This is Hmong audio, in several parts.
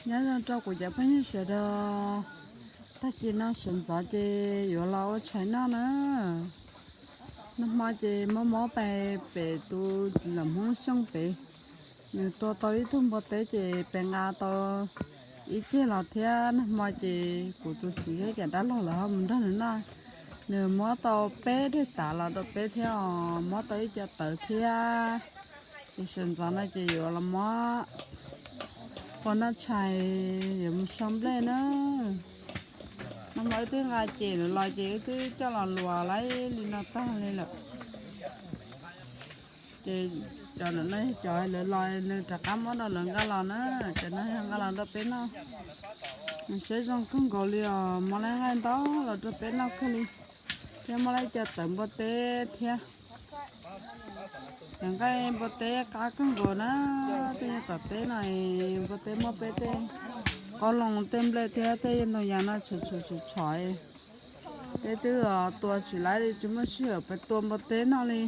Nyob zoo rau kuv cov phooj ywg sawv daws, tag kis no sawv ntxov ces yuav los ua tshais noj na. Nag hmo ces mob mob pes pem tus txiv ntxawm Hmoob Xyooj pem, nws tua tau ib tug npua teb ces pes nqa tau ib ceg los thiab. Nag hmo ces kuv tus txiv thiab cov dab laug lawv ho mus nrog nws noj, nws muab tau peb daim tav los rau peb thiab os, muab tau ib co tawv thiab. Ces sawv ntxov no ces yuav los muab ua noj tshais, yuav mus sau nplej na. Nag hmo wb twb nqa cem lawv los ces wb twb coj los luas laib li no tag li lawm. Ces cov no yog cov lawv los nws rov qab muab rau lawv nqa los na, cov no yog nqa los rau peb noj. Nws siab zoo kawg nkaus li os, muab lawv nqaij ntau los rau peb noj kawg li, thiab muab lawv cov tawv npua teb thiab. Cov nqaij npua teb qab kawg nkaus na, tej nyuag tom teb no npua teb muab peb tej qoob loo tej nplej thiab tej ntoo yas no tshwm tshwm tshwm tshom. Peb twb tua tsis laib li, tsis muaj sij hawm pes tua npua teb noj li.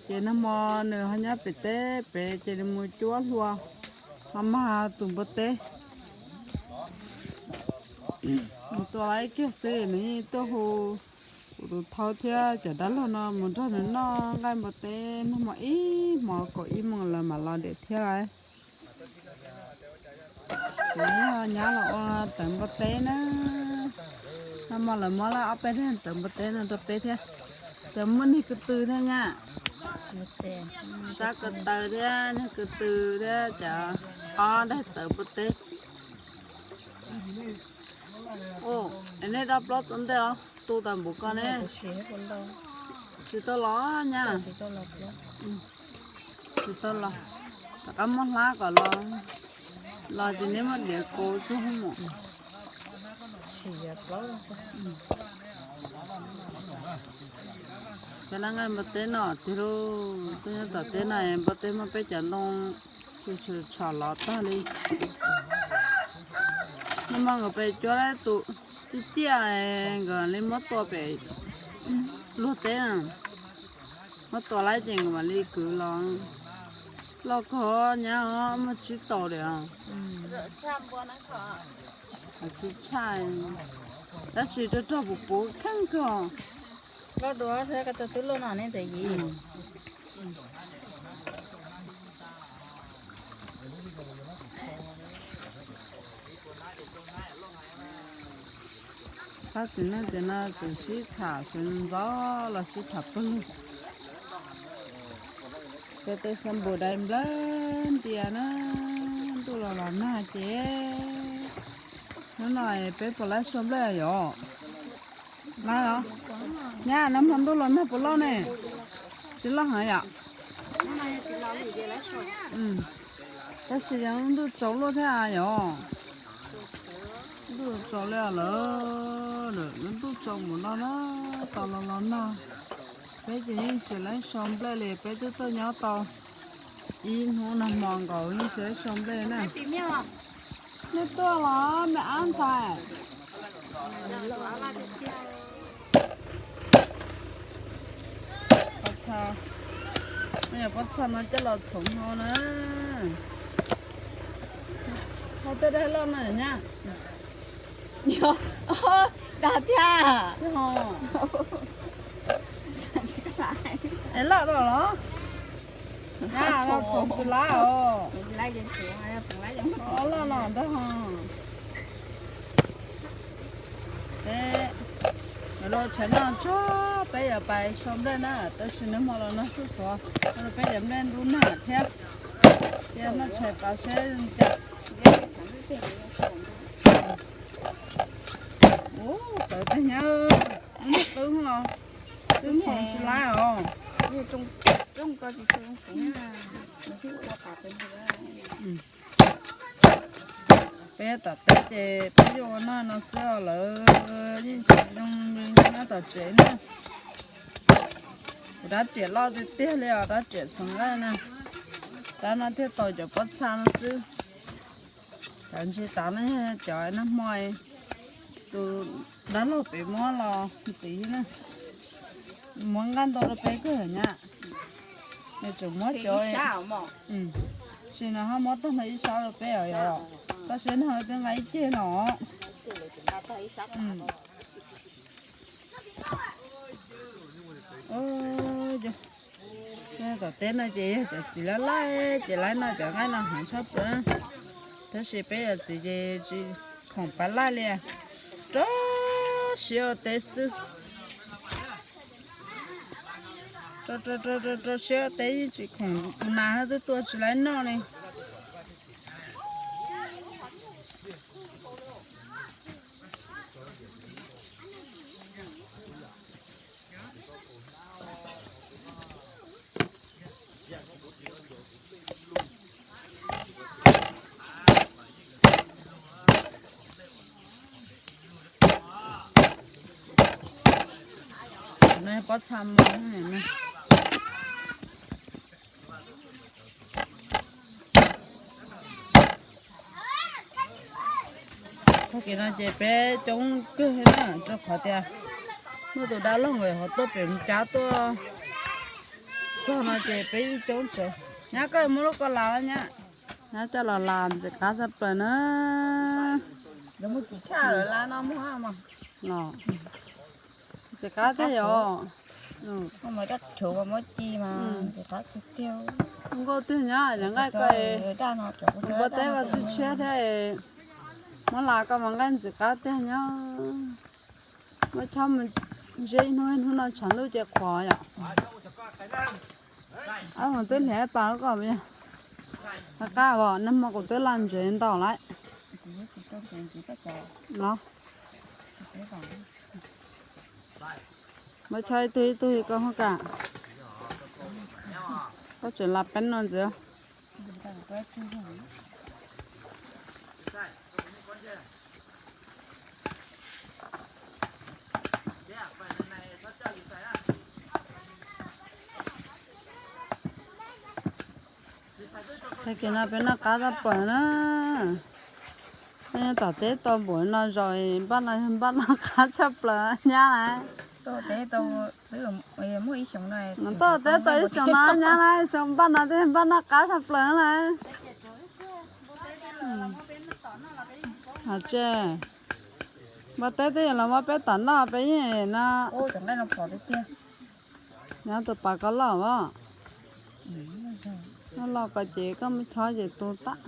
Ces nag hmo nws ho nyob pem teb pem ces nws mus cuab hlua, ho mag tus npua teb. Nws tua laib kiag xwb nws yeej tuaj hu kuv tus thaub thiab cov dab laug no mus nrog nws noj nqaij npua teb. Nag hmo ib hmos kaum ib moos lawv mam los diam thiab lawm. Kuv nyab los ua tawv npua teb na. Nag hmo lawv muab lawm ob peb daim tawv npua teb no rau peb thiab. Ces muaj niag ko tw thiab nyab, sab ko taw thiab niag ko tw thiab cov ob daim tawv npua teb. Es nej dob plaub tua ntej os, tu tas npaum ko ne. Tsis tau los nyab, tsis tau los. Rov qab muab hlab kom los, los ces neb muab diav kaus tsuag mus. Cov nqaij npua teb no tiag lauj, tuaj nyob tom teb no npua teb muab peb cov ntoo tshwm tshwm tshom los tag li. Nag hmo nkawd pem cuab tus tij ciaj, nkawd li muab tua pem luag teb na, muab tua laib ces nkawd mam li kwv los. Loj kawg nyab os, muaj tsib tau li os. Tsis tshaj, tab sis rog rog puv puv kheej kawg. Loj dua thiab ko taw twb loj no ne ntawd yim. Pab txiv neej tias no tseem sib tham sawv ntxov los sib tham pawg lug. Peb tej xab npus dai nplawg ntias na, ntuj los los nag ces hnub no peb puas laib sau nplej yom? Laib los? Nyab, nag hmo ntuj los nag puas loj ne? Tsis loj heev yom? Tab sis yog ntuj tsaus luaj thiab yom? Ntuj tsaus li lawm, lub ntuj tsaus mus no na, tos los los nag. Peb ces yeej tsis laib sau nplej li, peb twb tuaj nyob tau ib hnub nag hmo nkaus yeej tsis laib sau nplej na. Nej tuaj los me ab ntxhais? Pob txha, nej yog pob txha no coj los txhoov hau na. Hau tej dag loj no nyab. Dag thiab. Es loj loj los? Nyab, no txhoov tsis laib os. Loj no ntag. Peb yuav los tshais noj tsuag, peb yuav pais sau nplej na, tab sis nag hmo los nag xuj xuav, peb yuav nplej ntub nag thiab. Cia noj tshais pas seb zoo cas. Ub, tawv tag nyab, qwb los twb txhoov tsis laib os. Peb tom teb ces peb yuav ua noj no xwb os, lawv yeej tsis zoo li nyob tom tsev na. Kuv rab riam loj tiag tiag li os, rab riam txhoov nqaij na. Rab no thiaj tau cov pob txha no xwb. Cov ntsis tav no yog cov nag hmo tus dab laug pem muab los ntxiv na. Muab nqaij ntau rau peb kawg nyab. Nws tseem muab cov, tseem muab cov Sim no ho muab tag nrho ib sab rau peb os yom. Koj saib no twb nqa ib ceg no. Tom teb no ces yog cov txiv laj laj ces lawv noj cov nqaij no heev tshaj plaws. Tab sis peb cov txiv ces tsis khoom pab laj li, rau siab ua teb xwb. Rau siab ua teb yeej tsis khoom, tus nas twb tua tsis lawv noj li. Pob txha mos. Tag kis no ces peb coob kawg na, rau qhov tias muaj tus dab laug nkawd ho tuaj pem cab tuaj txog no ces peb yeej coob tsev. Nyab, koj muab lub ko las nyab. Nyab coj los las ntxim qab tshaj plaws na. Ntxim qab tiag yom. Nkauj tiag nyab, yog nqaij ko, npua teb ko tshiab tshiab thiab, muab las ko mas nqaij ntxim qab tiag nyab. Muab chob mus ze ib hnub, hnub no tshav ntuj ces qhuav yom. Ab, twb hliv pas rau koj, qab os, nag hmo kuv twb las ntsev ntau lawm. Muab chob ib tug ib tug koj ho kam. Koj tseem las peb no ntxiv. Tag kis no peb noj qab tshaj plaws na. Tom teb tau npaum no zaus npaj no yog npaj noj qab tshaj plaws nyab na. Tom teb tau ib xyoos no nyab na, npaj no twb yog npaj noj qab tshaj plaws na. Tsis, npua teb twb yog los muab peb tom noj peb yeej no. Nyob tus pas koj loj os. Noj loj ko ces koj muab chob ces tu tag.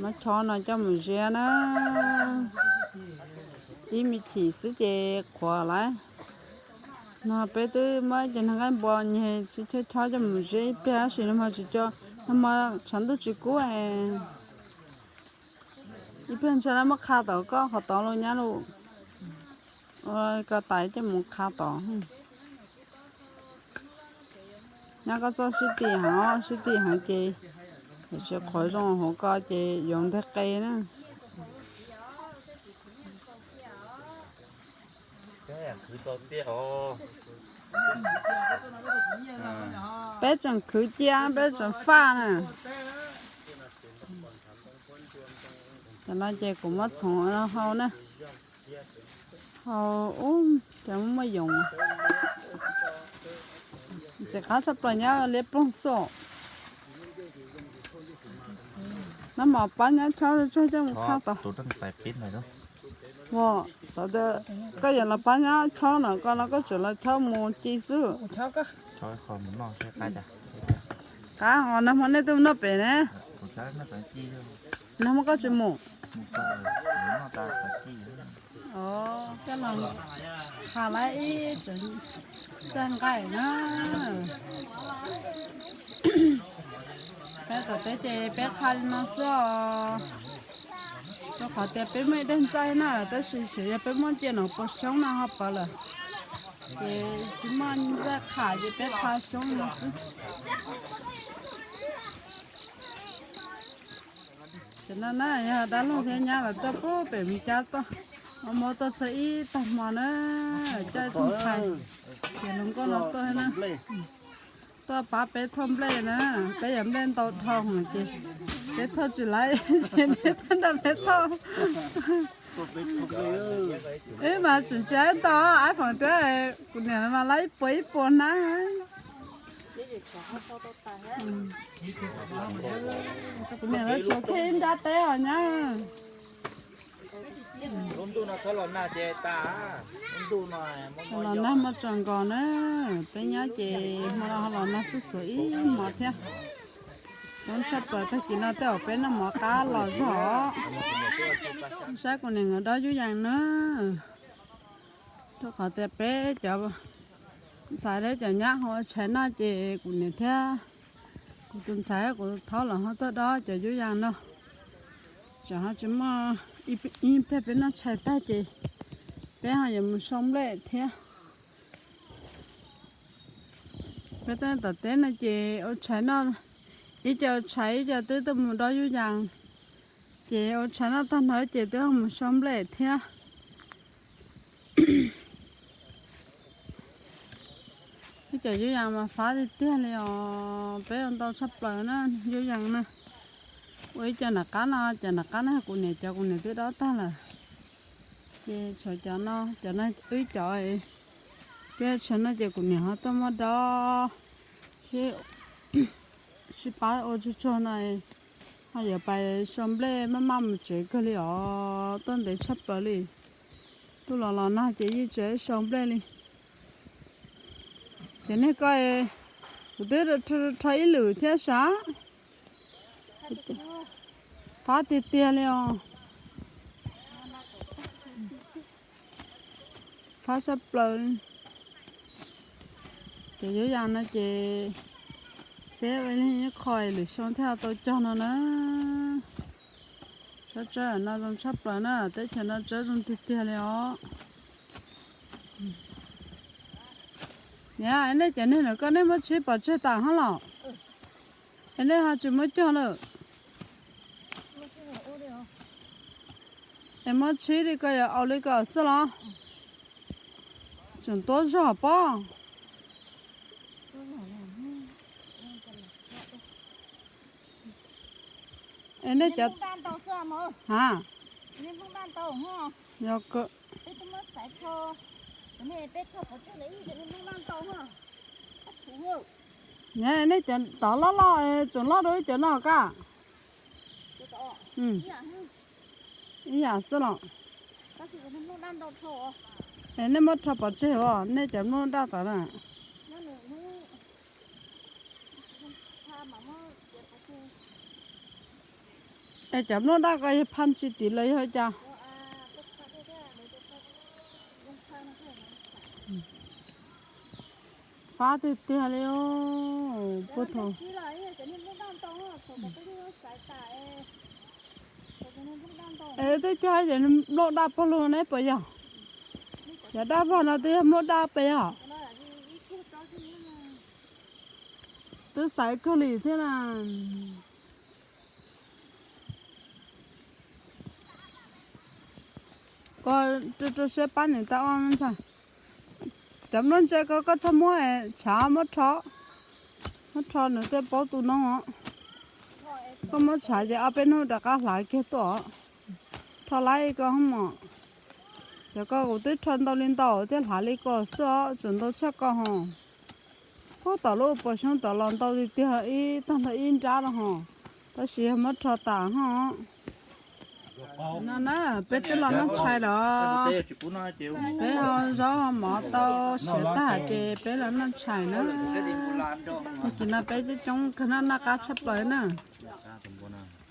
Muab chob no coj mus ziab na. Ib me chim xwb ces qhuav lawm. No peb twb muab cov nqaij npua nyeg tsis chob chob coj mus ziab ib pliag tab sis nag hmo tsis co, nag hmo tshav ntuj tsis kub. Ib pliag ntshai lawv muab qha tom koj qhov tod los nyab los. Ua ko tais coj mus qha tod. Nyab koj txoj sib ti heev, sib ti heev ces, tiam sis qhuav zoo hauv ko ces yuav nteg qe na. Peb tseem khwv cia, peb tseem faj na. Tam no ces kuv muab txhoov hau na. Hau ub, ces muaj muaj yoov. Ntxim qab tshaj plaws nyab, liab ploog xwb. Nab mas pab nyab chob tsawg coj mus qha tod. Ua, xav tias koj yuav los pab nyab chob no, koj no koj tseem los chob mus ci xwb. Qab os, nag hmo nej twb mus noj pem ne. Nag hmo koj tsis mus. Koj los qha lawv ib txwm txawj nqaij na. Peb tom teb ces peb qha li no xwb os. Rau qhov tias peb muaj ib daig ntxaij na, tab sis tsuas yog peb muaj cia nov puas xyoob no ho pawv lawm. Ces tsis muaj ntxaij qha ces peb qha xyoob li no xwb. Ces no na yog dab laug thiab nyab lawv tuaj pem Mes Kas tuaj, muab tuaj txog ib tag hmo na, coj ib tug ntxhais, ces hluas nkauj no tuaj na, tuaj pab peb thauj nplej na, peb yuav nplej ntau dhau ces peb thauj tsis laib ces neb tuaj nrog peb thauj. Wb mas tseem tsis tau ab khoom thiab, kuv niam mas lawv ib puas ib puas na. Kuv niam lawv tshuav kiag ib nrab teb os nyab. Los nag muaj tsos nkos na, peb nyob ces hmo no ho los nag txhua xuav ib hmos thiab. Coob tshaj plaws, tag kis no tej zaum peb noj mov qab los zog. Saib kuv niam nkawd dob yub yees na. Rau qhov tias peb cov ntxhais thiab cov nyab ho ua tshais noj ces kuv niam thiab kuv tus ntxhais kuv thaub los ho tuaj dob cov yub yees no. Tsam ho tsis muaj ib pliag peb noj tshais tag ces peb ho yuav mus sau nplej thiab. Peb tej tom teb no ces ua tshais noj, ib co ua tshais ib co twb tuaj mus dob yub yees. Ces ua tshais noj tag ntawd ces twb ho mus sau nplej thiab. Ib co yub yees mas fab tiag tiag li os, peb ua ntau tshaj plaws na, yub yees na. Ua ib co nram qab no, cov nram qab no kuv niam cov, kuv niam twb dob tag lawm. Ces tshuav cov no, cov no wb cov, peb tshuav no ces kuv niam ho tuaj muab dob sib pab ua tsuag tsuag no, ho yuav pais sau nplej maj maj mus tsev kawg li os, tuaj ntev tshaj plaws li. Tuaj los los nag ces yeej tsis sau nplej li. Ces nej ko, kuv twb rho ib lwm thiab sav, fab tiag tiag li os. Fab tshaj plaws. Ces yuav yas no ces peb ua ib qho lwm xyoo thiaj tau cog no na. Tsob tsawb no zoo tshaj plaws na, teb chaws no tsawb zoo tiag tiag li os. Niam, nej cov niag ntawm koj nej muab tshib pov tseg tas hab los? Es nej ho tsis muab cog lawm? Es muab tshib li ko yog au li ko xwb los? Tseem tuab zog pob. Es nej cov, ha, yog kawg. Nej cov tod loj loj tseem loj dua cov no kaj. Ib yam xwb los? Es nej muab rho pov tseg os, nej cov nplooj daj tod na. Es cov nplooj daj ko yog phaj tsis tiv los yog cas? Fab tiag tiag li. Puag thaum, es twb cog cov nplooj daj puag lug ne puas yog? Cov daj vog no twb yog nplooj daj puas yog? Twb xaiv kawg li thiab na. Koj rau rau siab pab niam tais ua ntxhais. Cov nplooj ntse ko koj txhob muab tshav, muab rho, muab rho nws thiaj paub tu noob os. Koj muab tshav ces ob peb hnub rov qab hlav kiag tuaj. Rho laib ko hos mos. Cov ko kuv twb rho ntau li ntau thiaj hlav li ko xwb os, tseem ntau tshaj ko hos. Puag tom lub pas xyoob tod los ntau tiag tiag, ib tag nrho ib nrab no hos, tab sis yog muab rho tas hos. No na, peb twb los noj tshais los. Peb ho zaub mov tau siav tag ces peb los noj tshais na. Tag kis no peb coob coob kawg na, noj qab tshaj plaws na.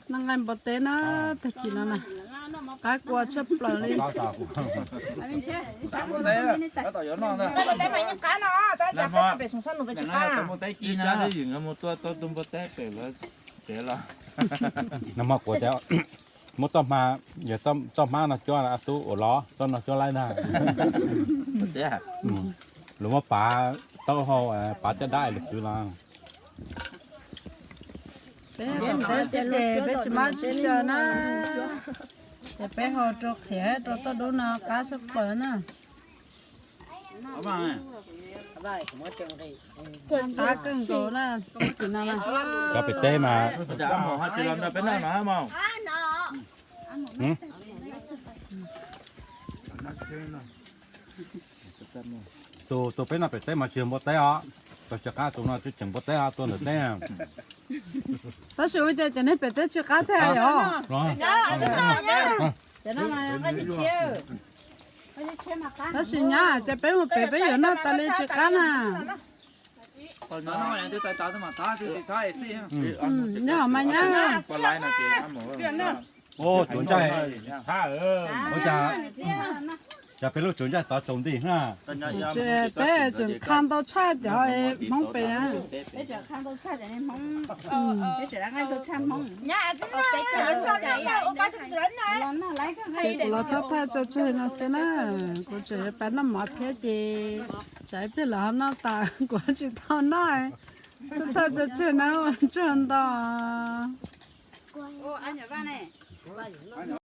Noj nqaij npua teb na, tag kis no na. Qab kua tshaj plaws li. Nag hmo kuv tias muab txoj hma, yog txoj hmab no cuab na, tub ua los txoj no cuab laib na. Lus muab pav taub hau, pav caj dab lus kwv no. Peb teb xwb ces peb tsis mab tsis xyaw na. Ces peb ho rau qhiav rau toj dub no qab tshaj plaws na. Qab kawg nkaus na, tag kis no na. Cov pem teb mas. Peb noj no mas. Tus, tus peb noj pem teb mas tsis yog npua teb os. Tus tsis qab tus no tseem npua teb os, tua ntawm teb. Tab sis ua cas cov neeg pem teb tsis qab thiab yom? Tab sis nyab, ces peb mus pem peb yuav noj tas li tsis qab na. Nyob hov mas nyab. Tsuav ntsaij, ua cas, cas peb lub tsuav ntsaij tov tsaus nti na. Tsis, peb tseem qha ntau tshaj cov Hmoob pem. Ces kuv los thauj thaj tso tseg no xwb na, kuv tseem yuav pab noj mov thiab ces tsam ib pliag lawv ho noj tas kuv tsis tau noj. Thauj thaj tso tseg na, tsaug ntau.